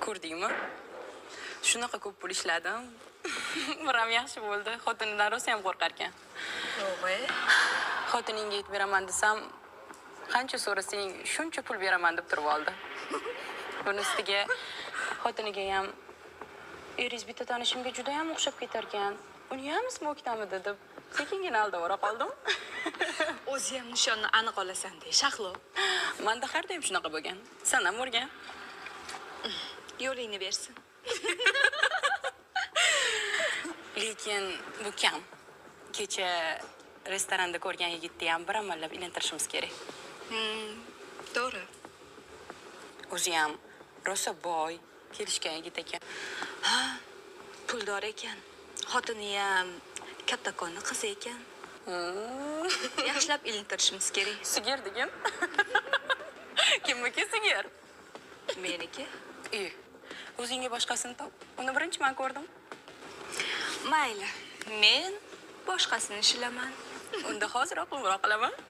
Ko'rdingmi? Shunaqa ko'p pul ishladim. Biram yaxshi bo'ldi. Xotinidan rosa ham qo'rqarkan. Yo'q. Xotiningga aytib beraman desam, qancha so'rasang shuncha pul beraman deb turib oldi. Buni ustiga xotiniga ham eringiz bitta tanishimga juda ham o'xshab ketarkan. Uni ham smokdamidi deb sekingina aldab ora qoldim. O'zi ham nishonni aniq olasan de, Shahlo. Manda har doim shunaqa bo'lgan. San ham o'rgan. Yo'lingni bersin. Lekin bu kam. Kecha restoranda ko'rgan yigitni ham bir amallab ilintirishimiz kerak. To'g'ri. O'zi ham rosa boy, kelishgan yigit ekan. Ha, puldor ekan. Xotini ham kattakonni qizi ekan. Yaxshilab ilintirishimiz kerak. Sigir degin. Kimniki sigir? Meniki. E, o'zingga boshqasini top. Uni birinchi man ko'rdim. Mayli, men boshqasini ishlaman. Unda hoziroq qo'ng'iroq qilaman.